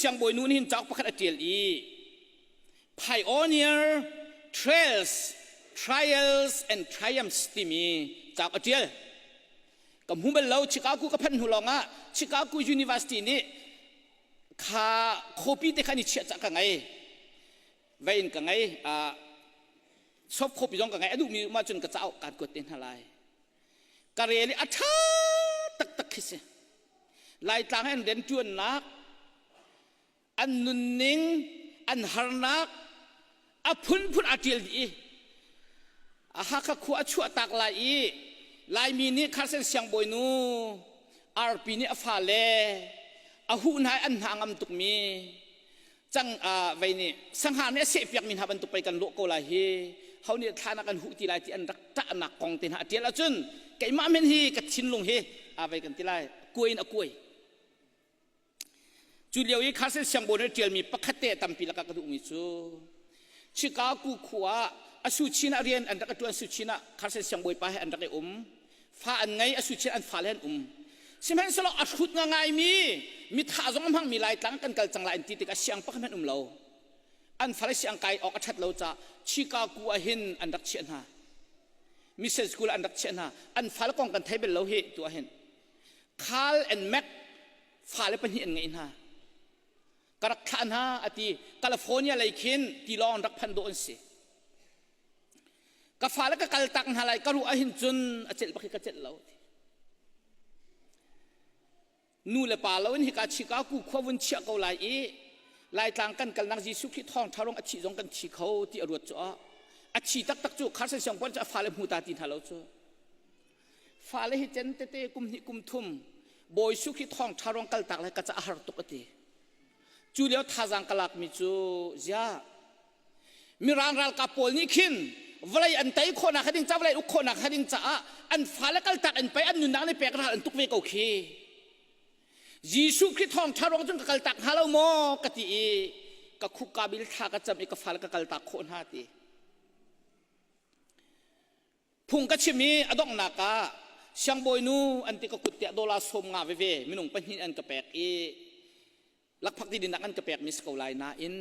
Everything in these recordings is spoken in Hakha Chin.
siangbawi nu nih hin cauk pakhat a ṭial i Pioneer Trails, Trials and Triumphs timi cauk a ṭial. Ka hmu bal lo Chicago ka phanh hnu lawngah Chicago University nih kha copy te kha ni chiah cah ka ngei. Vei in ka ngei. Soft copy zong ka ngei. A duhmi um ahcun ka cauk kaan kuat te hna lai. Ka rel i a ṭha taktak khi si. Laitlang an rianṭuannak an nunning an harnak a phunphun a ṭial dih i a Hakha khua a chuahtak lai i Laimi nih Carson siangbawinu arpi nih a fale a huh hna i an hna a ngam tukmi cang vei nih sangha nih a sehpiakmi hna bantuk pei kan lawh ko lai hi ho nih thla na kan huh ti lai ti an rak ṭahnak kong te hna a ṭial ahcun keimah men hi ka thinlung hi a vei kan ti lai kuai in a kuai Cu lio i Carson siangbawi nih a ṭialmi pakhat te tampi lakah ka duhmi cu Chicago khua ah a suchin ah rian an rak i ṭuan suchin ah Carson siangbawipa he an rak i um. Fa an ngei, a suchin an fale an um. Sihmanhsehlaw a hrut ngaingaimi mithah zong a hmangmi Laitlang kan kal cang lai an ti tikah siang pakhat hmanh um lo. An fale siang kai awk a ṭhat lo caah Chicago ah hin an rak chiah hna. Mission school ah an rak chiah hna. An fale kong kan thei bal lo hi tu ah hin. Carl and Mac fale pahnih an ngeih hna. Ka rak thlah hna a ti. California lei khin tilawng rak phanh dawh an si. Ka fale ka kal tak hna lai ka ruah ahhin cun a celh bak hi ka celh lo. Nu le pa lo in hika Chicago khua vun chiah ko lai i Laitlang kan kalnak Jesuh Khrih thawngṭha rong a thih zong kan thi kho ti a ruat cu a thi taktak cu Carson siangpahrang cu a fale hmu ta ti hna lo cu. Fale hi cen tete kum hnih kum thum Bawi Su khi thawngṭha ruang kaltak le ka ca a har tuk a ti. Cu lio thazaang ka lakmi cu ziah Mirang ralkap pawl nih khin vawlei an tei khawhnak kha ding ca vawlei uk khawhnak kha ding caah an fale kaltak in pei an nunnak nih pek ral an tuk ve ko khi. Jesuh Khrih thawngṭha ruang cun ka kaltak hnga lo maw ka ti i ka khukka bil thla ka cam i ka fale ka kaltak khawh hna ti. Phung ka chim i a donghnak ah siangbawinu an ti ka kut tiah dollar 50 veve minung pahnih an ka pek i lakphak ti dinnak an ka pek mi si ko lai nain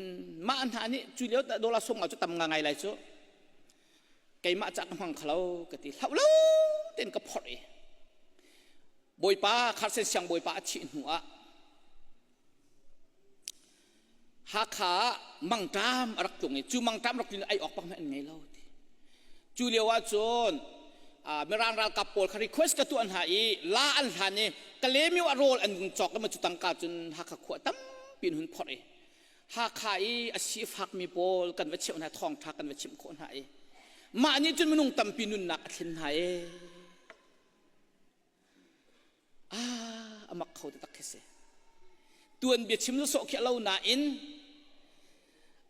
mah hna nih cu lio dollar 50 cu tam nga ngai lai cu keimah ca ka hmang khalo ka ti hlau lo tein ka phorh i bawipa kharsen siangbawipa a thih hnu ah Hakha ah mangṭam a rak tlung i cu mangṭam rak tlun ai awk bak hmanh an ngei lo ti. Cu lio ah cun Mirang ralkap pawl kha request ka tuah hna i la an hlan i Kalaymyo ah rawl an vung cawk i ma cu tangka cun Hakha khua tampi in hun phorh i Hakha i a sifakmi pawl kan va cheuh hna thawngṭha kan va chimh khawh hna i mah nih cun minung tampi nunnak a thlen hna i Ah, a mak kho taktak khi si. Tuan bia chim sawh khi lo nain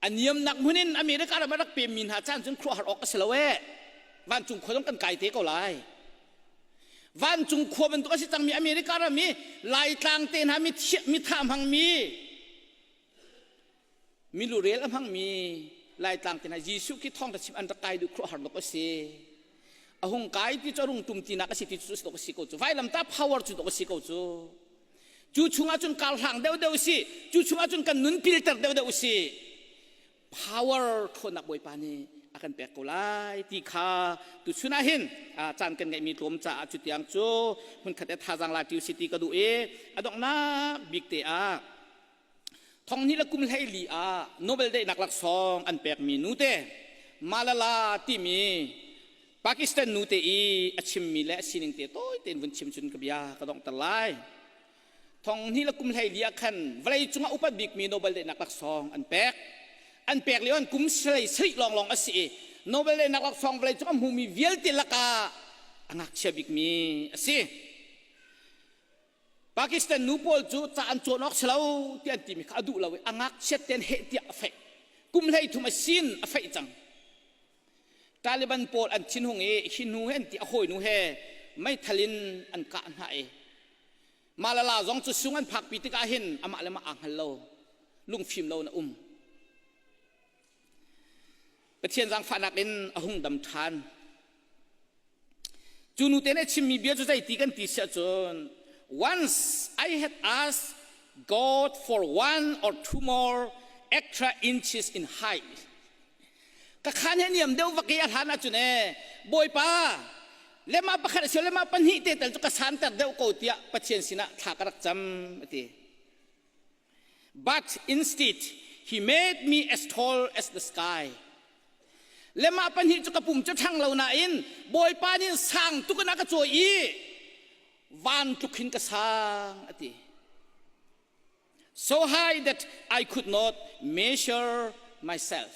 a niamnak hmun in America ram a rak pemmi hna caan cun khuaruahhar awk a si lo ee. Vancung khua zong kan kai te ko lai. Vancung khua bantuk a si cangmi America ram i Laitlang te hna mi mitha hmangmi Milurel a hmangmi Laitlang te hna Jesuh khi thawngṭha chim an rak kai duh khuaruahhar dawk a si. A hung kai ti cu a rung tum tinak a si ti cu dawk a si ko cu. Vailamtah power cu dawk a si ko cu. Cu chungah cun kar hlang deuhdeuh si. Cu chungah cun kan nun pilter deuhdeuh si. Power ṭhawnnak Bawipa nih a kan pek ko lai ti kha tuchun ah hin caan kan ngeihmi tlawm caah cu tiang cu hmunkhat e thazaang la ṭi si ti ka duh i a donghnak bik te ah Thonghnih le kum 14 ah Nobel daihnak laksawng an pekmi nute Malala timi Pakistan nute i a chimmi le a sining te tawi tein vun chim cun ka bia ka donghter lai. Thonghnih le kum 14 ah khan vawlei cungah upat bikmi Nobel daihnak laksawng an pek. An pek lio an kum sarih sarih lawnglawng a si i Nobel daihnak laksawng vawlei cung a hmumi vialte lakah a ngakchia bikmi a si. Pakistan nu pawl cu ca an cawn awk si lo ti an timi kha a duh lo i a ngakchiat ten heh tiah a feih. Kum 13 a sin a feih cang. Taliban pawl an thinhung i hi hnu he an ti a hawinu he meithal in an kah hna i Malala zong cu sung an phakpi tikah hin amah le mah aa hngal lo lungfim lo in a um. Pathian zaangfahnak in a hung dam ṭhan. Cu nu te nih a chimmi bia cu zeiti kan ti siah cun once I had asked God for one or two more extra inches in height. Ka khan he niam deuh vak i a hlan ahcun e Bawipa lema pakhat a lema pahnih te tal cu ka santer deuh ko tiah Pathian sinah thla ka rak cam a ti. But instead, he made me as tall as the sky. Le mah pahnih cu ka pum cu ṭhang lo nain Bawipa nih sang tuk in a ka cawi i van tluk hin ka sang a ti. So high that I could not measure myself.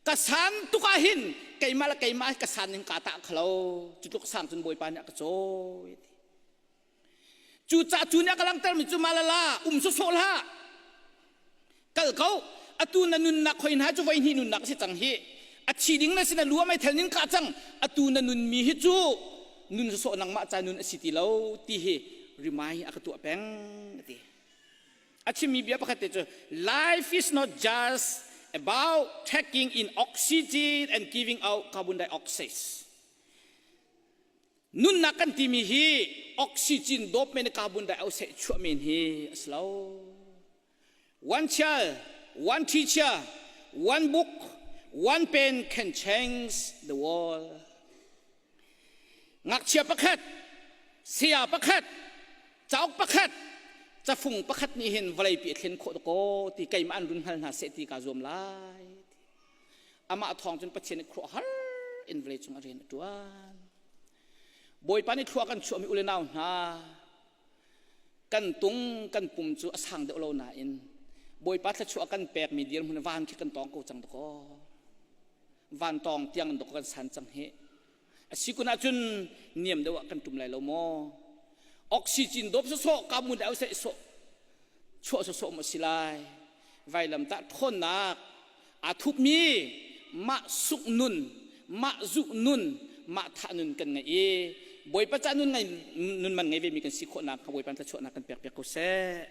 Ka san tuk ah hin keimah le keimah ka san ning ka tah khalo. Cu tluk sang cun Bawipa nih a ka cawi a ti. Cucaah cu nih a ka langhtermi cu malala um sawsawh hlah. Kal ko. Atu na nunnak khoi hna cu voi hnih nunnak a si cang hi. A thi ding na sin a lu a meithal nin kah cang. Atu na nunmi hi cu nun sawsawh nangmah ca nun a si ti lo ti hi remind a ka tuah peng a ti. A chimmi bia pakhat te cu life is not just about taking in oxygen and giving out carbon dioxide. Nunnak kan timi hi oxygen dawp men carbon dioxide chuah men hi a si lo. One child, one teacher, one book, one pen can change the world. Ngakchia pakhat, saya pakhat, cauk pakhat, cafung pakhat nih hin vawlei pi a thlen khawh ko ti keimah an run hngal hna seh ti kaa zuam lai. Amah thawng cun Pathian nih khuaruahhar in vawlei cung a rian a ṭuan. Bawipa nih thlua kan chuahmi u le nau hna kan tung kan pum cu a sang deuh lo nain Bawipa thluachuah kan pekmi dirhmun van khi kan tawng ko cang dakaw. Van tawng tiang in dakaw kan san cang hi. A si kun ahcun niam deuh ah kan ṭum lai lo maw? Oxygen dawp sawsawh kamun deuh seh sawh chuah sawsawh maw si lai? Vailamtah ṭhawnnak aa thupmi mah suk nun, mah zuh nun, mah thah nun kan ngeih i Bawipa ca nun ngai nun man ngei vemi kan si khawhnak kha Bawipa thluachuahnak kan pek piak ko seh.